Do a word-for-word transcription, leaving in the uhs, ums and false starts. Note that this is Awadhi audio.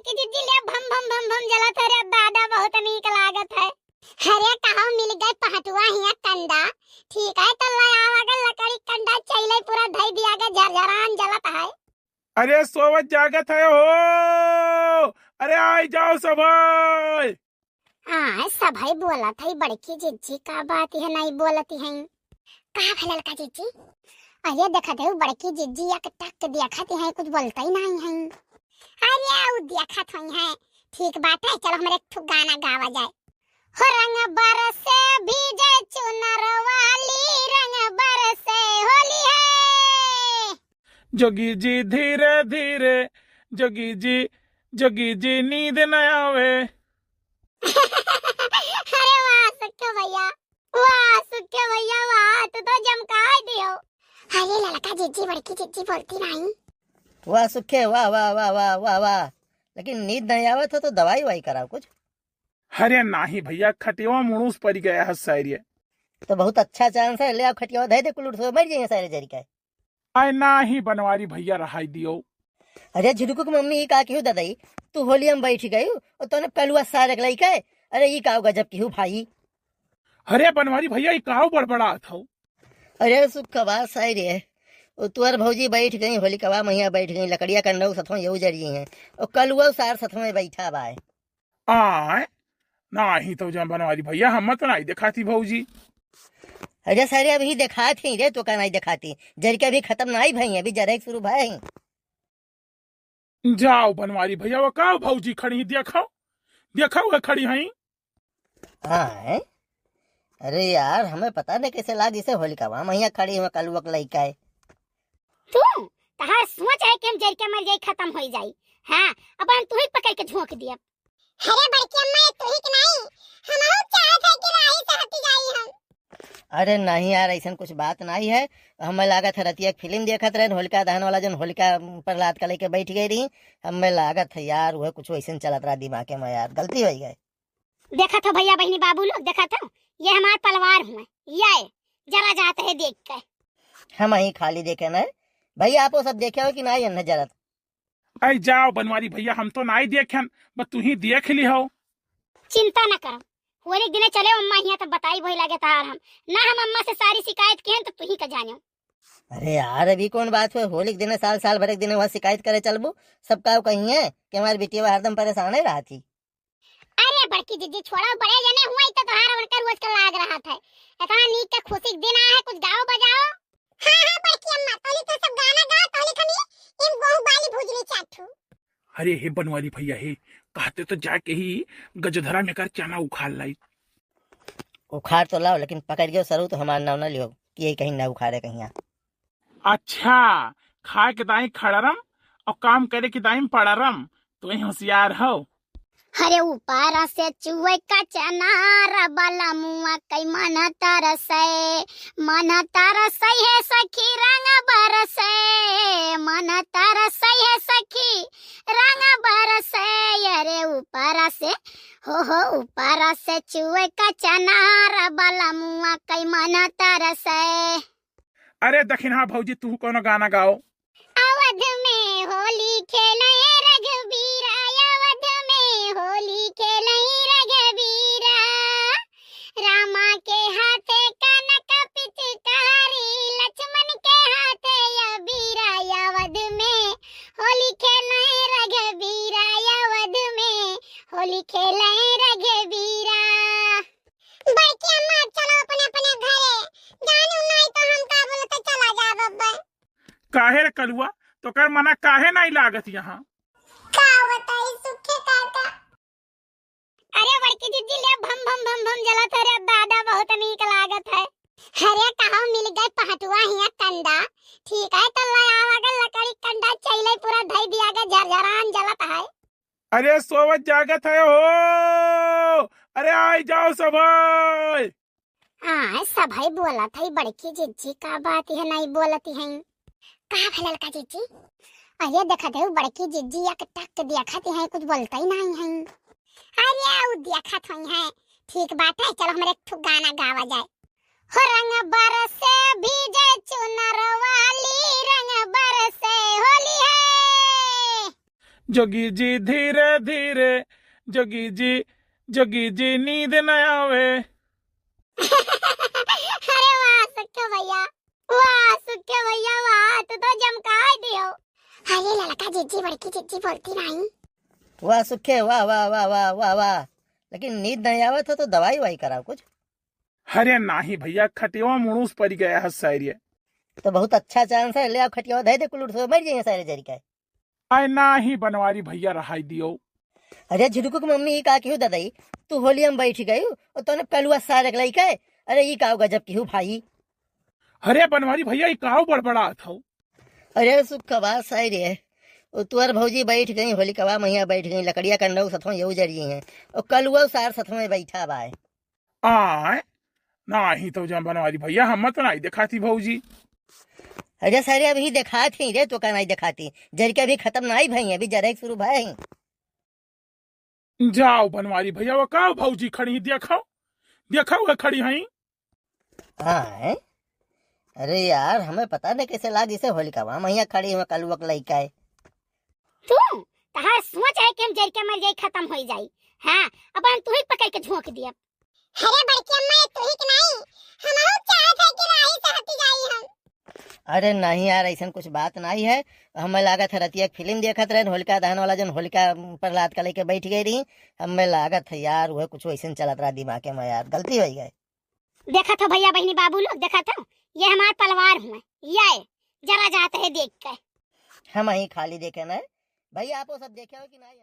बड़की जिज्जी ले भम भम भम भम जलत है रे दादा, बहुत नीक लागत है। अरे कहो मिल गए पहटुआ हिया कंडा, ठीक है तो ले आवा गे लकड़ी कंडा, चैले पूरा धई दिया गे, झरझरान जलत है। अरे सोवत जागत है हो, अरे आई जाओ सभई। आय, सभई बोलत हई, बड़की जिज्जी का बात है, नाई बोलत हई। का भलल का जिज्जी? अरे देखत हई, बड़की जिज्जी एक टक देखत हई, कुछ बोलत ही नाई हई। अरे उ देखत हई है, ठीक बात है, चलो हमरे एक ठो गाना गावा जाए। हो रंग बरसे भीजे चुनर वाली, रंग बरसे होली है। जोगी जी धीरे धीरे, जोगी जी, जोगी जी नींद न आवे। अरे वाह सुखे भैया, वाह सुखे भैया, वाह, तू तो जमकाई दियो। अरे ललका जिज्जी, बड़की जिज्जी बोलती नाई। वाह सुखे, वाह, वाह, वाह, वाह, वाह, वाह। लेकिन नींद नहीं आवत हो तो दवाई वाई कराओ कुछ। अरे नाही भैया, खटियावा मुड़ूस परि गया है सारे। तो बहुत अच्छा chance है, ले आओ खटियावा धइ दे, कुल उठ सो मर जाइए सारे जरी का। आय नाही बनवारी भैया, रहाई दियो। अरे झुरुकू के मम्मी, ई का किहू ददई, तू होलिया में बैठ गयू और तोने कलुआ सारे के लइके, अरे ई का गजब किहू भाई। अरे बनवारी भैया, ई काव बड़बड़ात हौ? अरे सुखवा सारे, ओ तुअर भौजी बैठ गई, होलिकवा मैया बैठ गई, लकड़िया कंडौ सथवा यहू जरी हैं, और कलुआ सार सथवा बैठा बाय। आय, नाही तो जौन बनवारी भैया, हम तो नाही देखाती भौजी। अरे सारे, अभी देखात ही रे, तो का नाही देखाती, जरी के अभी खत्म नाही भई, अभी जरे के शुरू भई। जाओ बनवारी भैया, वो का भौजी खड़ी, देखाओ, देखाओ, वो खड़ी हैं। आय, अरे यार, हमें पता नहीं कैसे लाग, इसे होलिकवा मैया खड़ी हुआ, कलुआ के लइका है। तू, तहार सोच है कि हम जर के मर जाई, खत्म होई जाई। हाँ, अब हम तुही पकड़ के झोंक दिया। अरे बड़की अम्मा, ये तुही के नहीं, हमहू चाहत है कि राही से हटी जाई हम। अरे नहीं यार, ऐसन कुछ बात नहीं है। हमें लागत है रतिया के फिल्म देखत रहे, होलिका दहन वाला, जौन होलिका प्रहलाद का लेके बैठ गई रही। हमें लागत है यार, वह कुछ वैसन चलत रहा दिमाग में यार, गलती हो गई। देखत हो भैया, बहिनी, बाबू लोग, देखत हो, ये हमार पलवार हुए, ये जरा जात है देख के। हम ही खाली देखे न भैया, आपो सब देखे हो कि ना, ये न जरत। अरे जाओ बनवारी भैया, हम तो नाई देखेन, बस तू ही देख ली हो। चिंता न करो, होली के दिने चले अम्मा हियाँ, तब बताई वही लागे तहार हम। ना हम अम्मा से सारी शिकायत किहन, तो तू ही का जानो। अरे यार, अभी कौन बात हुए, होली के दिने साल, साल भर के दिने वहाँ शिकायत करे चलबू, सब का कही है कि हमारी बिटिया हरदम परेशान ही रहती। अरे बड़की जिज्जी छोड़ा, बड़े जने हुए तो तोहार उनकर रोज का लाग रहा था। इतना नीक का खुशी के दिन आया है, कुछ गाओ बजाओ। हाँ, हाँ, बड़की अम्मा, तोली तो सब गाना गा, तोली खनी इन गोहूं बाली भुजनी चाटू। अरे हे बनवारी भैया हे, कहते तो जाके ही गजधरा में कर चना उखाड़ लाई। उखाड़ तो लाओ, लेकिन पकड़ गयो सरू तो हमार नाव न लियो कि यही कहीं ना उखाड़े कहीं। अच्छा, खाए के दाई खड़रम और काम करे के दाई पड़रम, तो ही होशियार हो। अरे ऊपर से चुए का चनार, बलमुआ कई मन तरसे, मन तरसे है सखी रंग बरसे, मन तरसे है सखी रंग बरसे। अरे ऊपर से, हो हो, ऊपर से चुए का चनार, बलमुआ कई मन तरसे। अरे दखिनहा भौजी, तू कोनो गाना गाओ। अवध में होली खेले रघुबीरा, अवध में होली खेले रघुबीरा। रामा के हाथे कनक पिचकारी, लक्ष्मण के हाथे अबीरा। अवध में होली खेले रघुबीरा, अवध में होली खेले रघुबीरा। बड़की अम्मा, चलो अपने अपने घरे, जाने नहीं तो हम का बोलते चला जाब अब। काहे रे कलुआ, तोकर मना काहे नहीं लागत यहाँ? का बताई सुखे काका। अरे बड़की जिज्जी ले भम भम भम भम जलत है रे दादा, बहुत नीक लागत है। अरे कहो मिल गए पहटुआ हिया कंडा, ठीक है तो ले आवा गे लकड़ी कंडा, चैले पूरा धई दिया गे, झरझरान जलत है। अरे सोवत जागत है हो, अरे आई जाओ सभई। आय, सभई बोलत हई, बड़की जिज्जी का बात है, नहीं बोलती हैं। का भलल का जिज्जी? अरे देखत है, बड़की जिज्जी एक टक देखत हैं, कुछ बोलत ही नहीं हैं। अरे उ देखत होई हैं, ठीक बात है, चलो हमरे एक ठो गाना गावा जाए। हो रंग बरसे भीजे चुनर वाली, रंग बरसे होली है। जोगी जी धीरे धीरे, जोगी जी, जोगी जी नींद न आवे। अरे वाह सुक्खे भैया, वाह सुक्खे भैया, वाह, तू तो जमकाय दियो। अरे ललका जिज्जी, बड़की जिज्जी बोलती नहीं। वाह सुक्खे, वाह, वाह, वाह, वाह, वाह, वाह। लेकिन नींद नहीं आवत हो तो दवाई वाई कराओ कुछ। अरे नाही भैया, खटियावा मुड़ूस परि गया है सारे। तो बहुत अच्छा chance है, ले आओ खटियावा धइ दे, कुल उठ सो मर जाइए सारे जरि के। अरे नाही बनवारी भैया, रहाई दियो। अरे झुटुकू की मम्मी, ई का किहू ददई, तू होलिया में बैठ गयू और तोने कलुआ सारे के लइके, अरे ई का गजब किहू भाई। अरे बनवारी भैया, ई काव बड़बड़ात हौ? अरे सुखवा सारे, वो तुअर भौजी बैठ गई, होलिकवा मैया बैठ गई, लकड़िया कंडऊ सथवा यहू जरिए हैं, और कलुआ सार सथवा बैठा बाय। आय, नाही तो जम बनवारी भैया, हम तो नाही देखाती भौजी। अरे सारे, अभी देखात ही रे, तो का नाही देखाती, जरि के अभी खतम नाही भई, अभी जरे के शुरू भई। जाओ बनवारी भैया, वो का भौजी खड़ी ही, देखाओ, देखाओ वो खड़ी हई। आय, अरे यार, हमें पता नहीं कैसे लाग, इसे होलिकवा मैया खड़ी हुआ कलुआ के लइके। तू, तहार सोच है कि हम जरि के मर जाई, खतम होइ जाई। हाँ, अब हम तू ही पकड़ के झोंक दिया। अरे बड़की अम्मा, ये तू ही के नाही, हमहू चाहत है कि राही से हटी जाई हम। अरे नहीं यार, ऐसन कुछ बात नहीं है। हमें लागत है रतिया के फिल्म देखत रहन, होलिका दहन वाला, जौन होलिका प्रहलाद का लेके बैठ गई रही। हमें लागत है यार, वह कुछ ऐसन चलत रहा दिमाग में यार, गलती होइ गई। देखत हो भैया बहिनी बाबू लोग, देखत हो, ये हमार पलवार हुए, ये जरा जात है देख के। हम ही खाली देखे ना भैया, आप वो सब देखे हो कि नहीं?